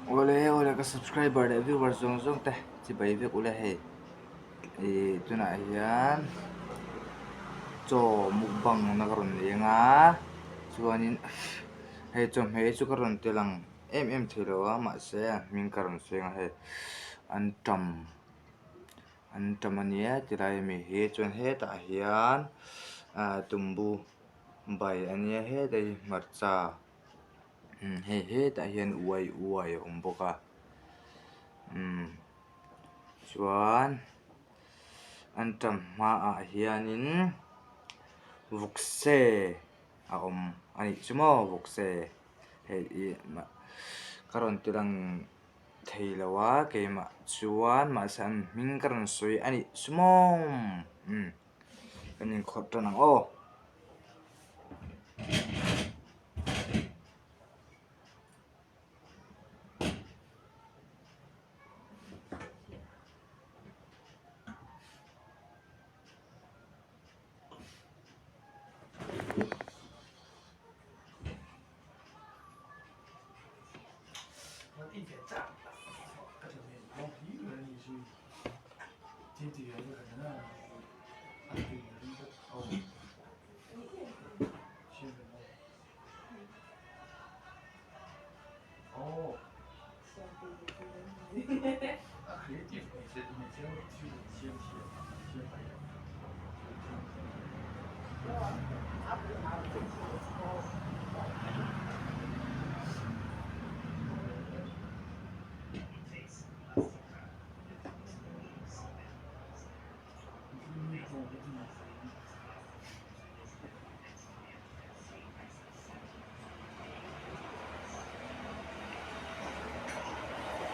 Awle awle ka subscriber leh viewer zawng zawng te chibai vek ula hei ih tunah hian chaw mukbang na ka rawn leng a chuanin hei chawhmeh hi chu ka rawn tel ang em em thei lo a mahse a hming ka rawn sawi ang a hei antam antam a nia tilai ami hi chuan hetah hian ah tumbu bai a nia hetah hi hmarcha. Umm hei hetah hian uai uai a awm bawk a umm chuan antam hmaah hianin vawkse a awm a nih chu maw vawkse hei hi ka rawn ti lang thei lo a keimah chuan mahse an hming ka rawn sawi a nih chu maw umm kan inkhawrh tan ang aw.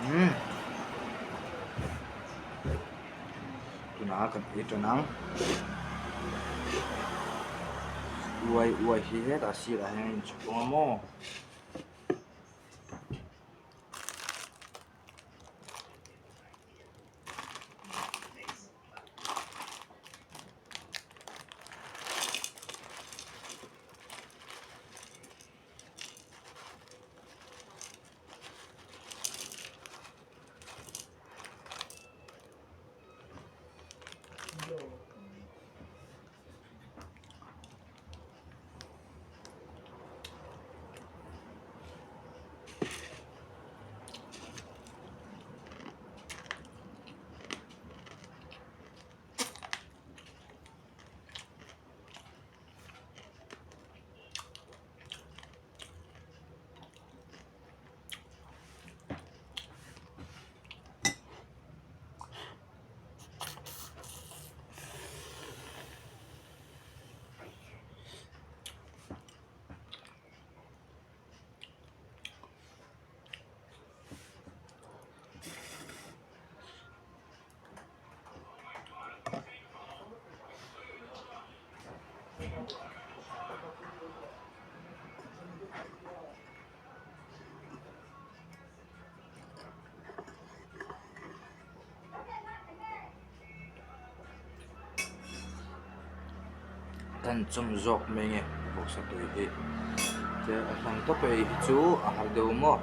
Umm tunah kan ei tan ang uai uai hi hetah sirah hian a inchhawp ang a maw. Kan chawm zawk mai nge vawksa tui hi te a hlang tawp a ei hi chu a har deuh maw.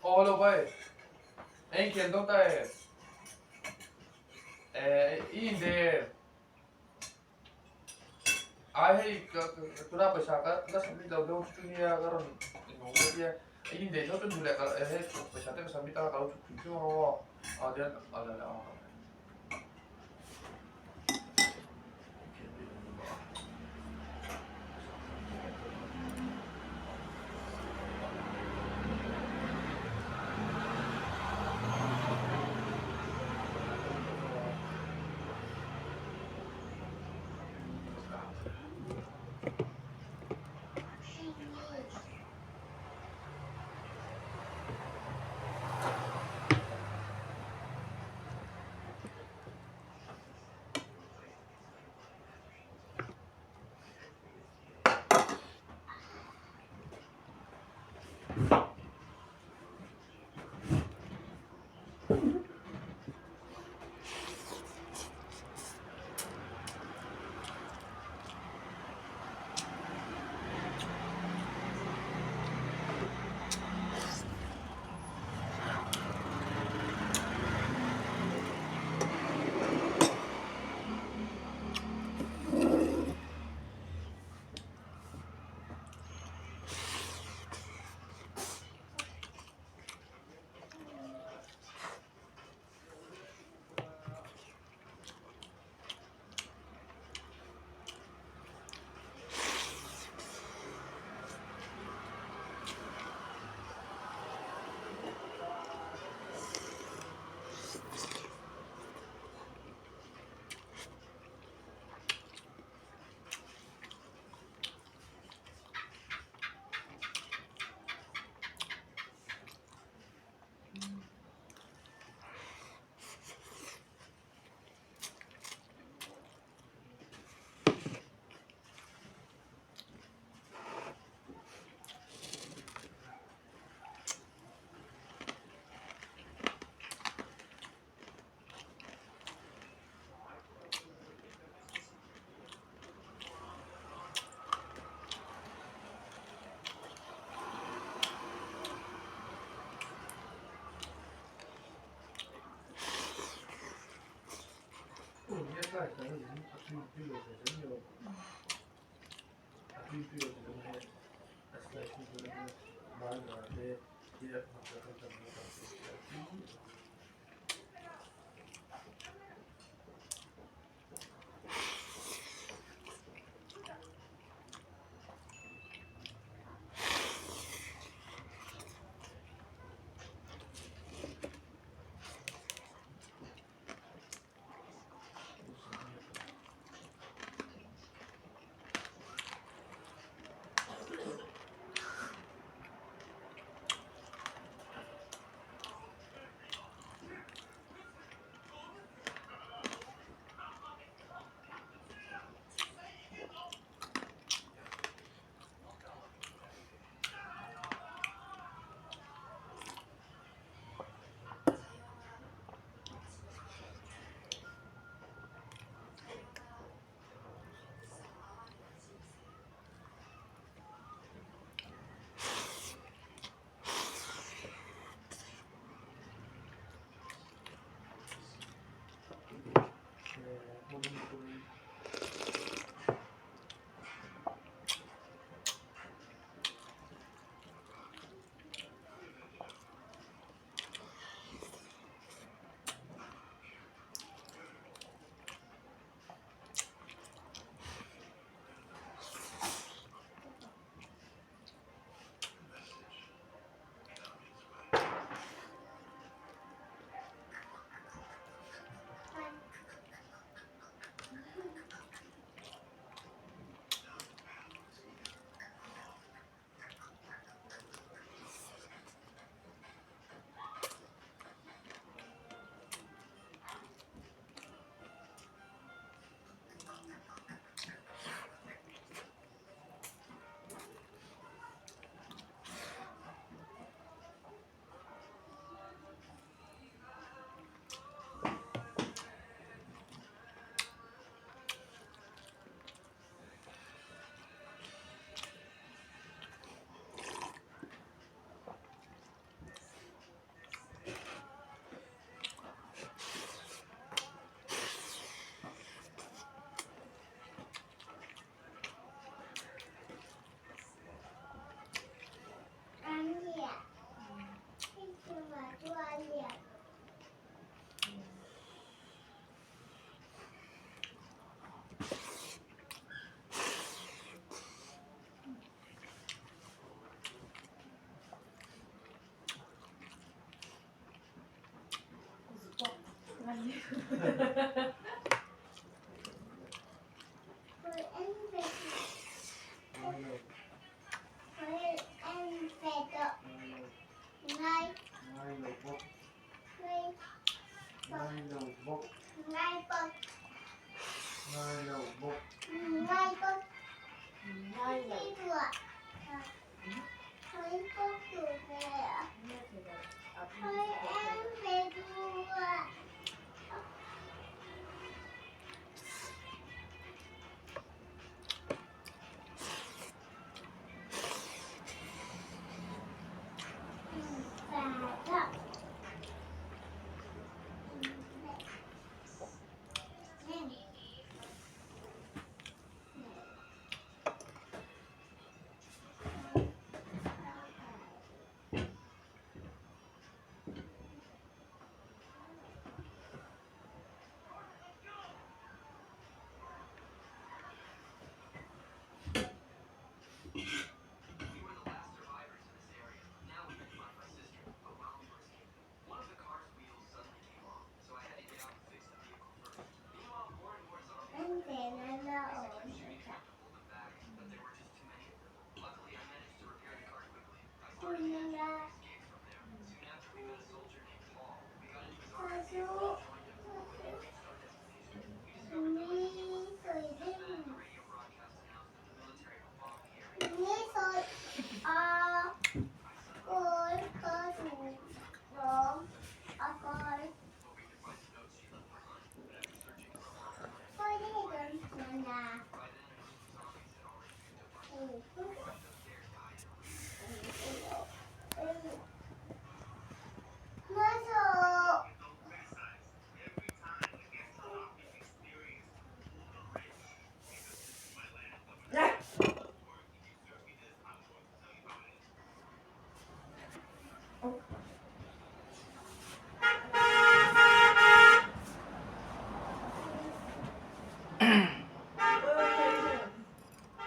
Aw hello bhai eng khian dawn ta e eh i in de ai hei ka tuna pawisa ka la submit lo deuh chu nia ka rawn inhawng dawn nia i in de chauh chu leh ka hei pawisa te ka submit a ka lo chhuk thung thung ang aw ah tian a la la a.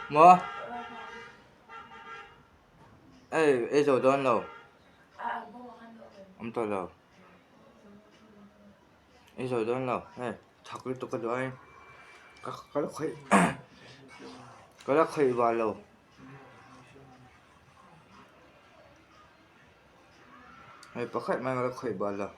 Maw? Ei, ei zo dawn lo. Awm tawh lo. Ei zo dawn lo. Hei, thak lutuk ka duh a ka ka la khawih ka la khawih vah lo. Hei pakhat mai ka la khawih vah lo.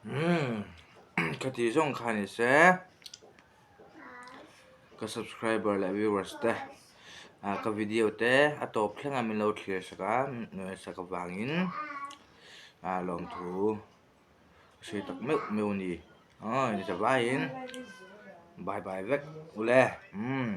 Umm ka tih zawng kha ni se ka subscriber leh viewers te ah ka video te a tawp thleng a min lo thlir sak a sak avangin ah lawmthu ka sawi tak meuh meuh a ni aw ni ta vaiin bye bye vek ule umm.